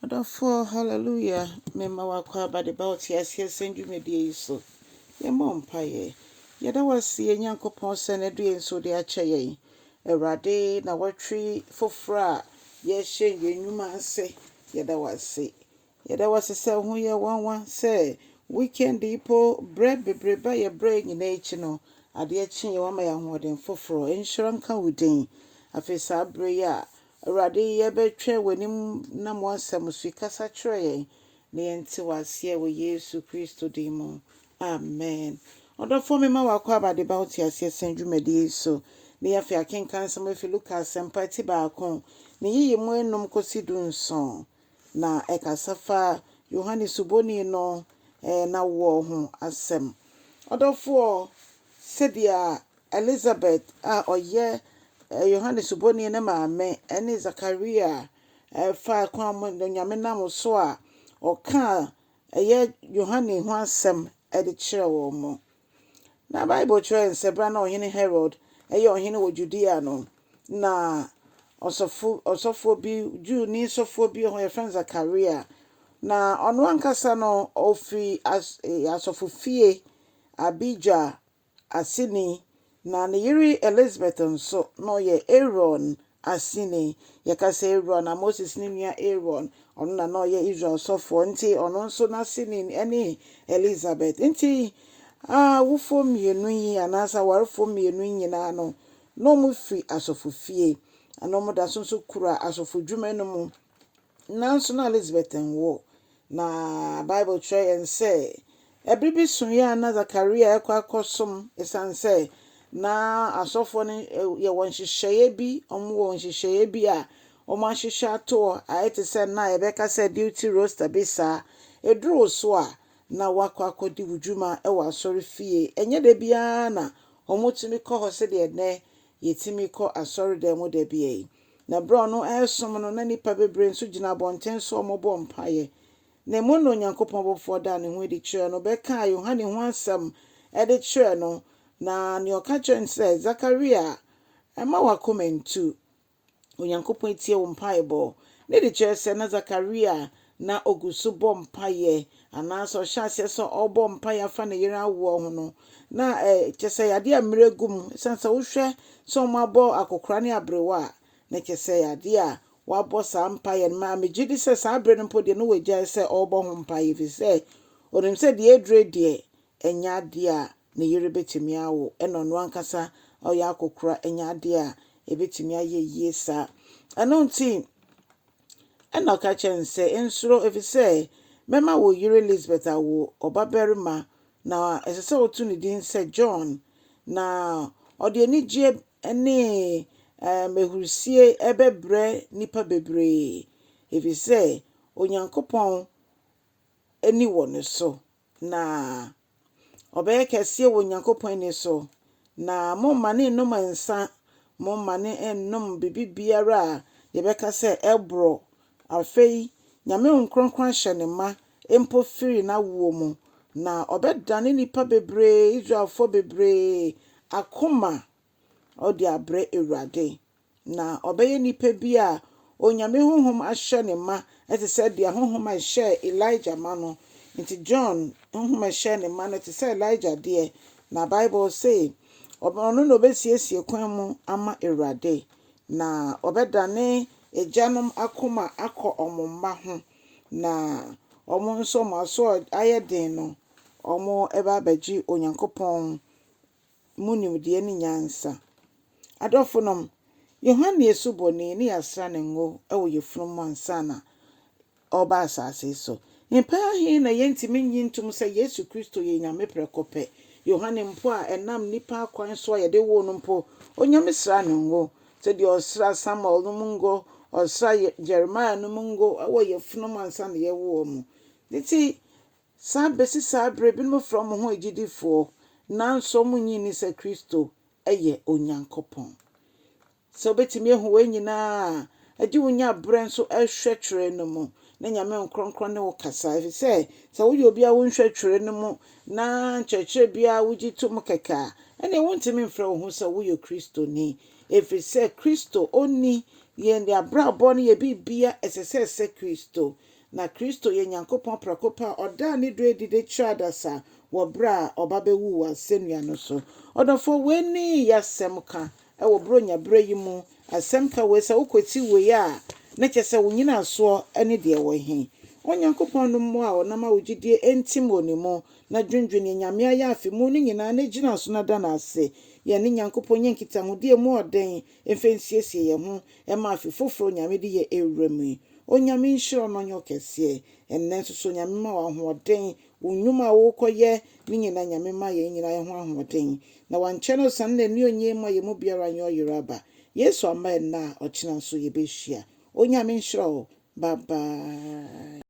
Ɔdɔfoɔ, hallelujah, mema wo akwaaba de ba wo te aseɛ sɛn dwumadie yi so. Yɛmmɔ mpaeɛ. Yɛda wo ase yɛn Nyankopɔn sɛ nnɛ da yi nso wode akyɛ yɛn. Awurade, nnawɔtwe foforɔ a yɛrehyɛ yɛn nnwuma ase, yɛda wo ase. Yɛda wo ase sɛ wo ho yɛ nwanwa sɛ weekend yi po berɛ bebrebe a yɛbrɛ nyinaa akyi no, adeɛ kye yɛn wama yɛn ahoɔden foforɔ. Nhyira nka wo din. Afei saa berɛ yi a Awurade, yɛbɛtwɛn w'anim nam w'asɛm so yi, kasa kyerɛ yɛn na yɛnte w'aseɛ wɔ Yesu Kristo din mu. Amen. Ɔdɔfoɔ, mema w'akwaaba de ba wo te aseɛ sɛn dwumadie yi so. Na yɛafei akenkan nsɛm afi Luka Asɛmpa ti baako, ne yiyi mu enum kɔsi 17. Na ɛkasa fa Yohane Suboni no n'awoɔ ho asɛm. Ɔdɔfoɔ, sɛdeɛ Elizabeth a ɔyɛ Yohane Suboni ne maame ne Zakaria fa kwan mu Nyame nam so a ɔkaa ɛyɛ Yohane ho asɛm de kyerɛ wɔn mo. Na Bible kyerɛ yɛn sɛ berɛ a na ɔhene Herod ɛyɛ ɔhene wɔ Judea no, na ɔsɔfo ɔsɔfoɔ bi, Jewni sɔfoɔ bi wɔ hɔ yɛfrɛ no Zakaria. Na ɔno ankasa no ɔfiri as asɔfofie Abijah aseni, na ne yere Elizabeth nso na ɔyɛ Aaron aseni. Yɛka sɛ Aaron a Moses ne nua Aaron, ɔno na na ɔyɛ Israel sɔfoɔ nti ɔno nso n'aseni ne Elizabeth. Nti awofoɔ mmienu yi anaasɛ awarefoɔ mmienu yi nyinaa no, na wɔn firi asɔfofie. Na wɔn da so nso kura asɔfodwuma no mu. Nanso na Elizabeth nwo. Na Bible kyerɛ yɛn sɛ ɛbere bi soeɛ a na Zakaria ɛkɔ akɔsom ɛsiane sɛ na asɔfoɔ no yɛwɔ nhyehyɛeɛ bi, wɔwɔ nhyehyɛeɛ bi a wɔn ahyehyɛ ato hɔ ayɛ te sɛ na yɛbɛka sɛ duty roster bi saa. Ɛduru so a na wakɔ akɔdi wo dwuma wɔ asɔre fie. Ɛnyɛ da biara na wɔtumi kɔ hɔ sɛdeɛ nnɛ yɛtumi kɔ asɔredan mu da bia yi. Na berɛ a ɔno ɛresom no na nnipa bebree nso gyina abɔnten so a wɔrebɔ mpaeɛ. Na emu na Onyankopɔn bɔfoɔ daa ne ho adi kyerɛɛ no bɛkaa Yohane ho asɛm de kyerɛɛ no. Na nea ɔka kyerɛ no sɛ, Zakaria, ɛma w'akoma ntu. Onyankopɔn etie wo mpaebɔ. Ne de kyerɛ sɛ na Zakaria na ogu so bɔ mpaeɛ anaasɛ ɔhyɛ aseɛ sɛ ɔrebɔ mpaeɛ afa ne yere awoɔ ho no na kyerɛ sɛ yadeɛ a mmerɛ gu mu ɛsiane sɛ wohwɛ sɛ ɔmo abɔ akɔkora ne aberewa a na kyerɛ sɛ yadeɛ a wabɔ saa mpaeɛ no ma megye di sɛ saa abere no mpo deɛ no wagyae sɛ ɔrebɔ ho mpaeɛ ɛfiri sɛ onim sɛ deɛ edure deɛ ɛnyɛ adeɛ a ne yere bɛtumi awo ɛna ɔno ankasa ɔyɛ akɔkora ɛnyɛ adeɛ a ɛbɛtumi ayɛ yie saa. Ɛno nti ɛna ɔka kyerɛ no sɛ nsuro ɛfiri sɛ mɛma wo yere Elizabeth awo ɔbabarima na ɛsɛ sɛ woto ne din sɛ John na ɔde anigyeɛ ne ahurusie ɛbɛbrɛ nnipa bebree ɛfiri sɛ Onyankopɔn ani wɔ ne so na ɔbɛyɛ kɛseɛ wɔ Onyankopɔn ani so na momma ne nnom nsa momma ne nnom biribi biara a yɛbɛka sɛ ɛborɔ afei Nyame Honhom Kronkron ahyɛ ne ma mpo firi n'awoɔ mu na ɔbɛdane nnipa bebree Israelfoɔ bebree akoma ɔde abrɛ Awurade na ɔbɛyɛ nipa bi a Onyame honhom ahyɛ ne ma ɛte sɛ deɛ honhom a ɛhyɛɛ Elijah ma no nti John honhom a ɛhyɛɛ ne ma no te sɛ Elijah deɛ na Bible say ɔno na ɔbɛsiesie kwan mu ama Awurade na ɔbɛdane agyanom akoma akɔ ɔmo mma ho na ɔmo nso ɔmo aso ayɛ den no ɔmo ɛba abɛgye Onyankopɔn mu nimdeɛ ne nyansa. Adɔfonom, Yohane Osuboni ne yɛasra ne ngo wɔ yafunu mu ansa na ɔreba asase so. Mpɛn ahe na yɛntumi nyi ntom sɛ Yesu Kristo yɛ Nyame prɛko pɛ. Yohane mpo a ɛnam nnipa akwan so a yɛde woo no mpo, Onyame sra ne ngo. Sɛdeɛ ɔsra Samuel no mu ngo, ɔsra Jeremiah no mu ngo wɔ yafunu mu ansa na yɛwoo wɔn. Nti saa bɛsi saa berɛ binom frɛ wɔn ho agyidifoɔ nanso wɔn nyi nni sɛ Kristo yɛ Onyankopɔn. Sɛ wobɛtumi ahu wɔn nyinaa a, agye wo nya berɛ nso hwɛ twerɛ no mu na Nyame nkronkron ne wo kasa ɛfiri sɛ sɛ woyɛ obi a wonhwɛ twerɛ no mu na nkyerɛkyerɛ biara wogye to mu kɛkɛ a ɛnneɛ wontumi mfrɛ wo ho sɛ woyɛ Kristoni ɛfiri sɛ Kristo ɔnni Yɛn abrabɔ ne yɛn biribiara, ɛsɛ sɛ ɛsɛ Kristo. Na Kristo yɛ Nyankopɔn prɛko pɛ a ɔdaa ne dɔ adi de kyerɛɛ adasa wɔ berɛ a ɔba bɛwuu wɔ asɛnnua no so. Ɔdɔfoɔ, wei ne y'asɛm ka wɔ Buronya berɛ yi mu. Asɛm ka wei, sɛ wokwati wei a, na kyerɛ sɛ wo nyinasoɔ ne deɛ ɛwɔ he? Onyankopɔn no mmoa wo na ma wo gyidie ntim wɔ ne mu, na dwendwene deɛ Nyame ayɛ afe mu no nyinaa na gyina so na da no ase. Yɛne Nyankopɔn nyɛ nkitahodie mu ɔden mfa nsiesie yɛn ho mma afe foforɔ Onyame de yɛ ɛrewura mu yi. Onyame nhyira wo na ɔnyɛ wo kɛseɛ. Ɛnnɛ nso so Onyame ma wo ahoɔden, wo nnwuma a worekɔ yɛ ne nyinaa Nyame ma yɛn nyinaa yɛn ho ahoɔden. Na wankyɛ no ɔsane n'anuonyam mu a yɛn mu biara nyɛ ɔyera aba. Yesu amma ɛnnɛ a, ɔkyena nso yɛbɛhyia. Onyame nhyira wo. Bye bye.